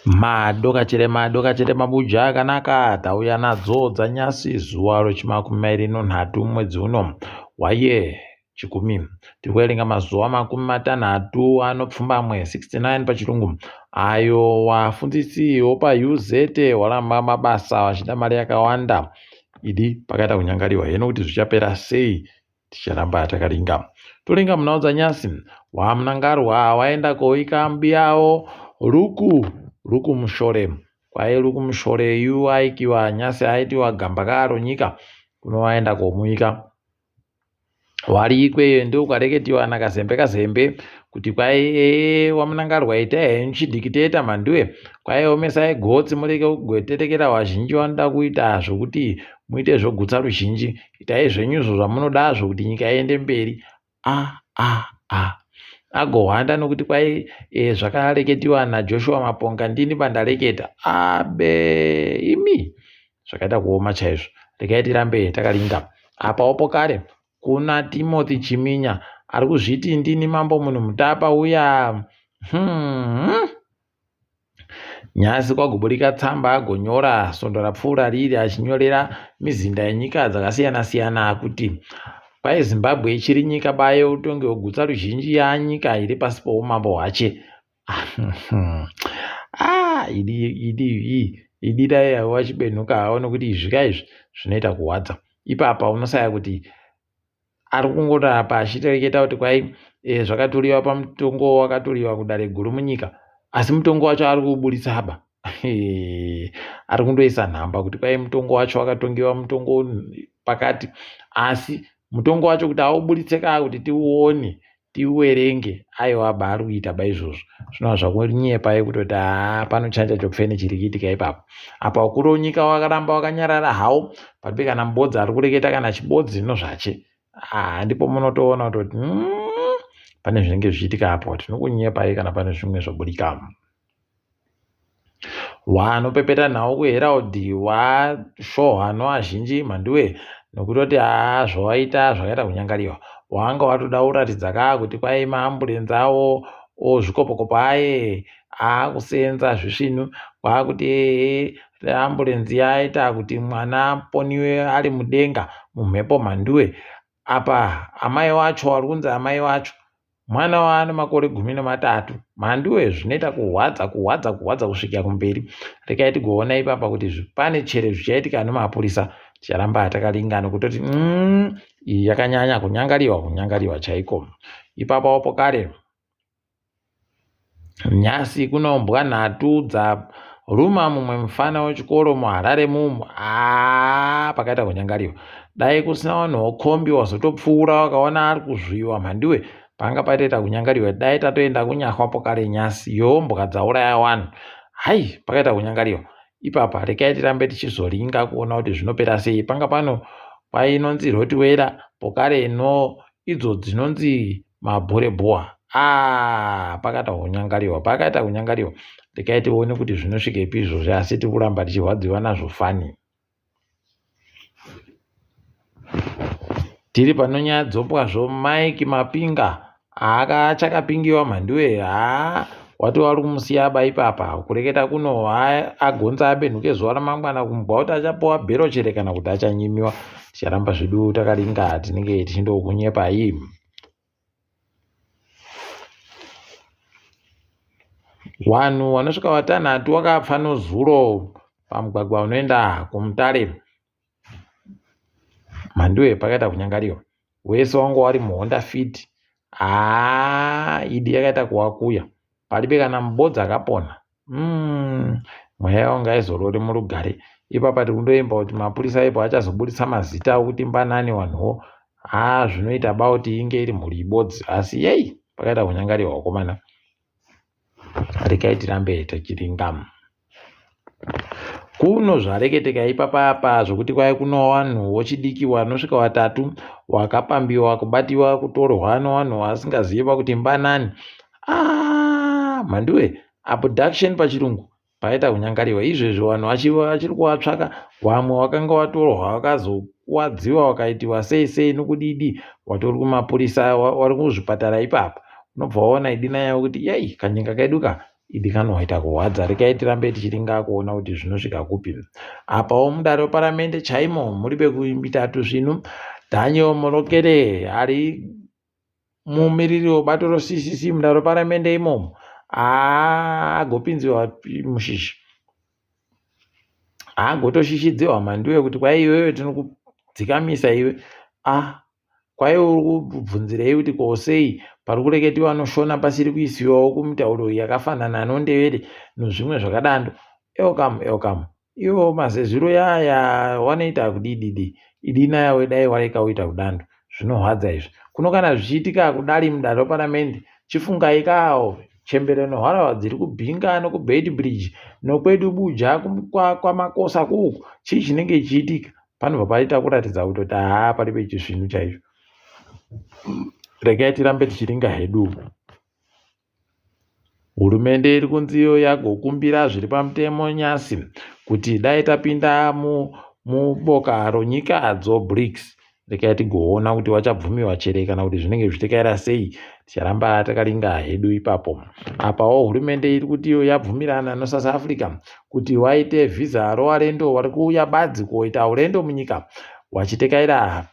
Madokachire madokachire mabuja akanaka tauya nadzo dzanyasi zuva rechimakumi mairi nonhatu mwedzi uno waye chikumi. Tiri kuverenga mazuva makumi matanhatu anopfumbamwe 69 pachirungu ayo vafundisi vopaUZ waramba mabasa vachida mari yakawanda. Idi pakaita kunyangariwa hino kuti zvichapera sei Ticharamba takaringa. Toringa munhau dzanyasi. WaMnangarwa waenda koika mbiyawo Ruku Ruku Mushore. Kwai Ruku Mushore yu aikiwa nyasi aitiwa gamba ka ronyika kuno waenda komuika. Wari ikweyo ndokwareketiwa naKazembe Kazembe kuti kwai ee waMnangarwa itai henyu chidhikiteta mhanduwe kwai omesai gotsi mureke kugotetekera vazhinji vanoda kuita zvokuti muite zvogutsa ruzhinji Itai zvenyuzvo zvamunodazvo kuti nyika iende mberi. A a a agohwanda nokuti kwai e, zvakareketiwa naJoshua Maponga ndini pandareketa abe imi zvakaita kuoma chaizvo regai tirambe takaringa apawo pokare kuna Timothy Chiminya ari kuzviti ndini mambo munhu mutapa uya hmm. Nhasi kwagoburika tsamba agonyora svondo rapfuura riri achinyorera mizinda yenyika dzakasiyana-siyana kuti kwai Zimbabwe ichiri nyika baye utongi hwegutsa ruzhinji yaanyika iri pasi poumambo hwache. Ah, idi idi idi dai wachibenhuka hawo nokuti izvi ka izvi zvinoita kuhwadza. Ipapa unosaya kuti ari kungorapa achitoreketa kuti kwai e, zvakaturiwa pamutongo wakaturiwa kudare guru munyika asi mutongo wacho ari kuuburitsa aba ari kundoisa nhamba kuti kwai mutongo wacho wakatongewa mutongo pakati asi mutongo wacho kuti auburitse kaa kuti tiuone tiuwerenge aiwa ba ari kuita ba izvozvo zvinova zvakunyepa yekutoti haa pano chanja chopfene chiri kuitika ipapo apa ukuru wenyika wakaramba wakanyarara hawo paribe kana mubodzi ari kureketa kana chibodzi nozvache haa ndipo munotoona kutoti mm, pane zvinenge zvichiitika apo tinokunyepai kana pane zvimwe zvobudika Wanopepeta nhau kuHerald washohwa noazhinji mhanduwe nokutoti haa zvawaita zvakaita kunyangariwa. Wanga watoda kuratidza kaa kuti kwai maambulenzi awo ozvikopokopo aye aakuseenza zvisvinu kwakuti ehe ambulenzi yaita kuti mwana aponiwe ari mudenga mumhepo mhanduwe. Apa amai wacho wari kunzi amai wacho mwana waane makore 13 mhanduwe zvinoita kuhwadza kuhwadza kuhwadza kusvikira kumberi rekai tigoona ipapa kuti pane chere zvichaitika nemapurisa ticharamba takalingana kutoti mm, iyi yakanyanya kunyangariwa kunyangariwa chaiko ipapawo kare Nhasi kunombwa nhatu dzaruma mumwe mufana wechikoro muHarare mumu haa pakaita kunyangariwa. Dai kusina vanhu vokombi wazotopfuura wakaona ari kuzviwa mhandiwe panga patoita kunyangariwa dai tatoenda kunyahwa pokare nyasi yombwa dzauraya vanhu hai pakaita kunyangariwa ipapa rekai tirambe tichizoringa kuona kuti zvinopera sei panga pano kwainonzi rotiwera pokare no idzo dzinonzi mabhurebhuwa aah pakaita kunyangariwa pakaita kunyangariwa rekai tione kuti zvinosvikepi izvozvi asi tiri kuramba tichirwadziwa nazvo fani tiri panonyaya dzopwazvo mike mapinga haakachakapingiwa mhanduwe haa wati wari kumusiya aba ipapa kureketa kuno agonza abenhuke zuva ramangwana kumbwa kuti achapuwa bhero chere kana kuti achanyimiwa ticharamba zvedu takaringa tinenge tichindokunyepai Vanhu vanosvika vatanhatu vakafa nezuro pamugwagwa unoenda kuMutare. Mhanduwe pakaita kunyangariwa. Wese wanga wari muHonda Fit haa idi yakaita kuwakuya. Palibe kana mubodzi akapona. Mm, mweya yavo ngaizorore murugare. Ipapa tiri kundoimba kuti mapurisa ipo achazoburitsa mazita okuti mbanani vanhuwo. Haa zvinoita ba kuti inge iri mhuri ibodzi asi yei pakaita kunyangariwa vakomana. Regai tirambe tichiringa. Kuno zvareketeka ipapapa zvokuti kwai kuno vanhu vochidiki vanosvika vatatu wakapambiwa kubatiwa kutorwa nevanhu vasingazivi kuti mbanani ah, mhanduwe abduction pachirungu paita kunyangariwa izvezvi vanhu vachiri kuvatsvaka vamwe vakanga vatorwa vakazokuwadziwa vakaitiwa sei sei nokudidi vatori kumapurisa vari kuzvipatara ipapa unobva waona idina yavo kuti yei kanyika kedu ka. Idi kanoita kuhwadza rekai tirambe tichiringa kuona kuti zvinosvika kupi. Apawo mudare reparamende chaimo muri pekuita tuzvinhu. Daniel Molokele ari mumiriri webato reCCC mudare reparamende imomo agopinziwa mushishi agotoshishidzirwa mhanduwe kuti kwai iwewe tinokudzikamisa iwe ah Kwai uri kubvunzirei kuti ko sei pari kureketiwa noShona pasiri kuisiwawo kumitauro yakafanana noNdevere nozvimwe zvakadando. Elkam Elkam iwo mazezuro yaya wanoita kudididi idina yawe dai wareka woita kudando zvinohwadza izvi. Kuno kana zvichiitika kudari mudare reparamende chifungai kawo chembere nohwarahwa dziri kuBinga nokuBeitbridge nokwedu Buja kwaMakosa kuuku chii chinenge chichiitika panobva paita kuratidza kutoti haa paripo chisvinu chaicho regai tirambe tichiringa hedu hurumende iri kunzi iyo yagokumbira zviri pamutemo nyasi kuti dai tapinda muboka ronyika dzoBRICS regai tigoona kuti wachabvumiwa chere kana kuti zvinenge zvichitekaira sei ticharamba takaringa hedu ipapo apawo hurumende iri kuti iyo yabvumirana noSouth Africa kuti waite vhisa rowarendo wari kuuya badzi kuoita urendo munyika wachitekaira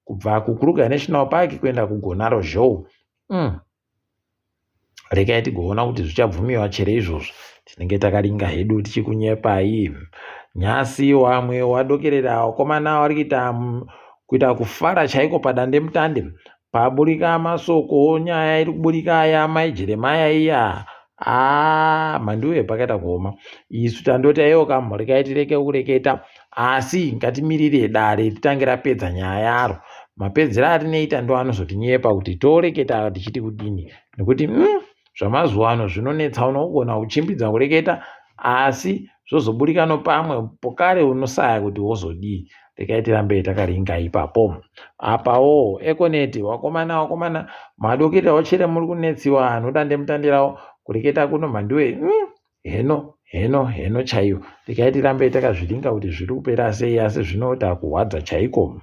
kubva kuKruger National Park kuenda kuGonaro Zhou. Regai tigoona kuti zvichabvumiwa chere izvozvo. Tinenge takaringa hedu tichikunyepai. Nhasi wamwe wadokerera wakomana wari kuita kuita kufara chaiko padandemutande Paburika masoko nyaya iri kuburika yamai Jeremaya iya aa mhanduwe pakaita kuoma isu tandoti aiwa kamhorikai tireke kureketa asi ngatimirire dare ritange rapedza nyaya yaro mapedzero arinoita ndo anozotinyepa kuti toreketa tichiti kudini nekuti Zvamazuva ano zvinonetsa unogona kuchimbidza kureketa asi zvozoburika nopamwe pokare unosaya kuti wozodii. Regai tirambe takaringa ipapo. Apawo Econet wakomana wakomana madoketa ochere muri kunetsiwa anoda ndemutandirawo kureketa kuno mhanduwe heno heno heno chaiyo. Regai tirambe takazviringa kuti zviri kupera sei asi zvinoita kuhwadza chaiko.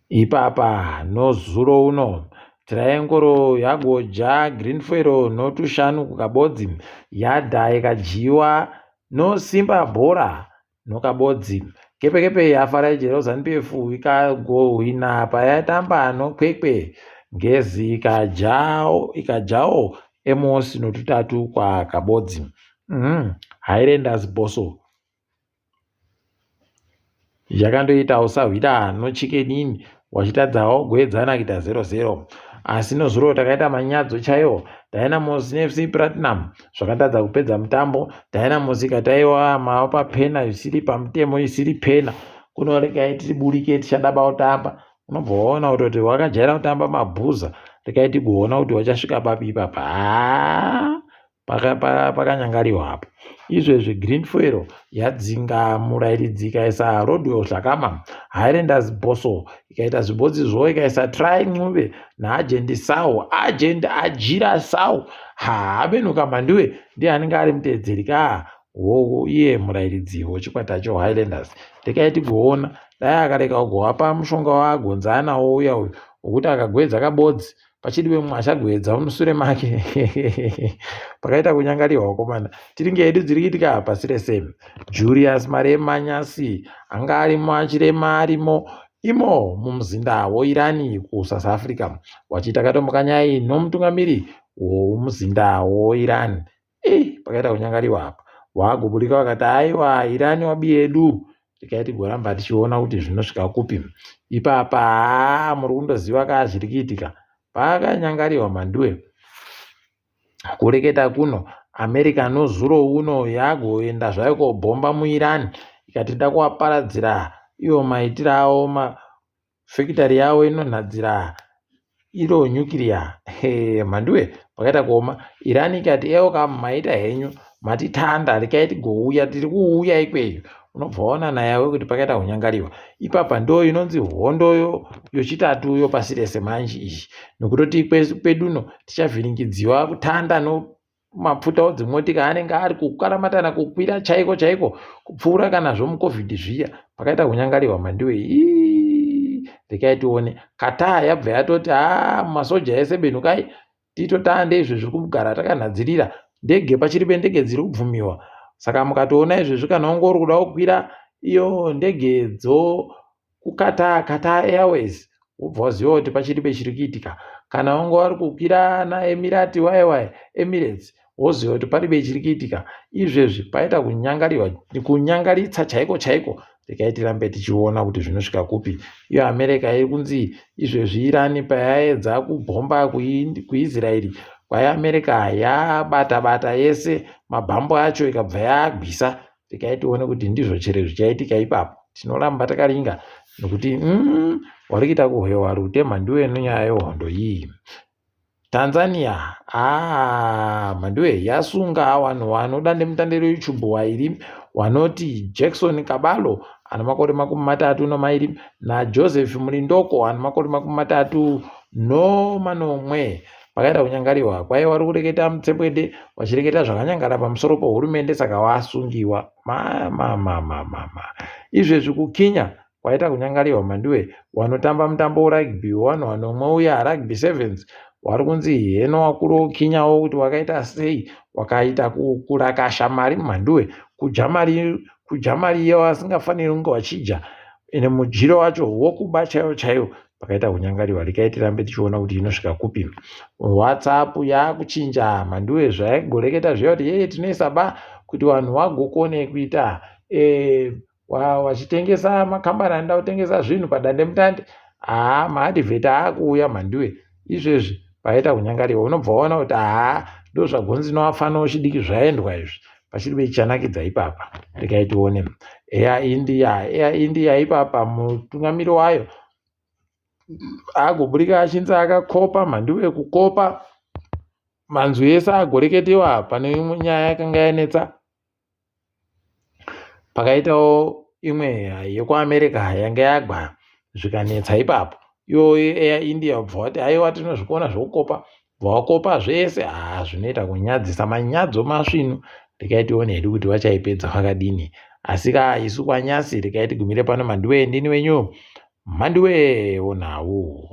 Ipapa nozuro uno tiraengoro yagoja green fuel notushanu kukabodzi yadha ikadyiwa nosimba bhora nokabodzi kepekepe yafara ijero zanupf ikagohwina payatamba nokwekwe ngezi ikadyawo emosi notutatu kwakabodzi Highlanders boso Yakandoita usahwira noChicken Inn wachitadzawo kuedzana kuita 0-0. Asi nozuro takaita manyadzo chaiwo. Dynamos neFC Platinum zvakatadza kupedza mutambo. Dynamos ikati aiwa mavapa pena zvisiri pamutemo isiri pena. Kuno regai tiburike tichadaba kutamba. Unobva waona kutoti wakajaira kutamba mabhuza. Regai tigoona kuti wachasvika papi ipapa. Haa pakanyangariwa apo izvezvi green fuel yadzinga murairidzi ikaisa rodwell hlakama highlanders boso ikaita zvibodzi zvo ikaisa try ncube naagent sau agent ajira sau haabenuka mhanduwe ndiye anenge ari muteedzeri ka iye murairidzi wechikwata chohighlanders rekai tigoona dai akareka kugowapa mushonga waagonza anawo uya uyu wekuti akagwedza kabodzi Pachidiwe mumwe achagwedza musure make pakaita kunyangariwa vakomana tiringe hedu dziri kuitika pasi rese Julius Marema Nyasi anga arimo achirema arimo imo mumuzinda woIrani kuSouth Africa wachiita katombokanyai nomutungamiri womuzinda woIran Ii pakaita kunyangariwa apa. Wagoburika vakati aiwa Irani wabi yedu. Tikai tigoramba tichiona kuti zvinosvika kupi. Ipapa haa muri kundoziva kaa zviri kuitika. Pakanyangariwa Mhanduwe. Kureketa kuno America nozuro uno yagoenda zvayo kobhomba muIran ikati ida kuvaparadzira iwo maitiro avo Fekitari yavo inonhadzira iro nyukiriya. Mhanduwe pakaita kuoma. Iran ikati eoka maita henyu matitanda rekai tigouya tiri kuuya ikweyo. Unobva waona nayawe kuti pakaita kunyangariwa. Ipapa ndo inonzi hondo yochitatu yopasi rese manje iyi. Nokutoti kweduno tichavhiringidziwa kutanda no mapfuta odzimotika anenge ari kukaramatana kukwira chaiko chaiko kupfuura kana zvomucovid zviya pakaita kunyangariwa mhandiwe ii rekai tione Qatar yabva yatoti haa masoja ese benukai Titotande izvezvi kugara takanhadzirira ndege pachiri pendege dziri kubvumiwa. Saka mukatoona izvezvi kana wanga uri kuda kukwira iyo ndege dzo kuQatar, Qatar Airways, wobva waziva kuti pachiri pechiri kuitika. Kana wanga uri kukwira naEmirati waye waye Emirates, woziva kuti paribe chiri kuitika. Izvezvi paita kunyangariwa, kunyangaritsa chaiko chaiko. Regai tirambe tichiona kuti zvinosvika kupi. Iyo America iri kunzi izvezvi Iran payaedza kubhomba kuIsrael, kwai America yabata bata yese mabhambo acho ikabva yaagwisa. Regai tione kuti ndizvo chere zvichaitika ipapo. Tinoramba takaringa nekuti wari kuita kuhwewa rute mhanduwe nenyaya yehondo iyi. Tanzania haa mhanduwe yasunga vanhu vanoda ndemutande reYouTube wairi vanoti Jackson Kabalo ane makore 32 naJoseph Mulindoko ane makore 37. Pakaita kunyangariwa kwaiva vari kureketa mutsepwede vachireketa zvakanyangara pamusoro pohurumende saka vasungiwa mamamamamama. Izvezvi kuKenya kwaita kunyangariwa mhanduwe vanotamba mutambo werugby wevanhu vanomwe uya rugby sevens vari kunzi heno wakuru weKenyawo kuti wakaita sei wakaita kurakasha mari mhanduwe kudya mari kudya mari iyo vasingafaniri kunge vachidya ende mudyiro wacho wokuba chaiwo chaiwo. Pakaita kunyangariwa regai tirambe tichiona kuti inosvika kupi. WhatsApp yakuchinja mhanduwe zvaigoreketa zviya kuti yeye tinoisa ba kuti vanhu vagokone kuita vachitengesa makambani anoda kutengesa zvinhu padandemutande. Haa maadvert aakuuya mhanduwe izvezvi paita kunyangariwa unobva waona kuti haa ndozvagonzi nevafana vechidiki zvaendwa izvi pachiri pechichanakidza ipapa. Regai tione Air India, Air India ipapa mutungamiri wayo agoburika achinzi akakopa mhanduwe kukopa manzwi ese agoreketewa pane imwe nyaya yakanga yanetsa. Pakaitawo imwe yekuAmerica yanga yagwa zvikanetsa ipapo. Ivo Air India vobva vati haiwa tinozvikona zvekukopa bva wakopa zvese. Haa zvinoita kunyadzisa manyadzo masvinu. Regai tione hedu kuti vachaipedza vakadini. Asi ka isu kwanyasi regai tigumire pano mhanduwe ndini wenyu Mhanduwe wonhau.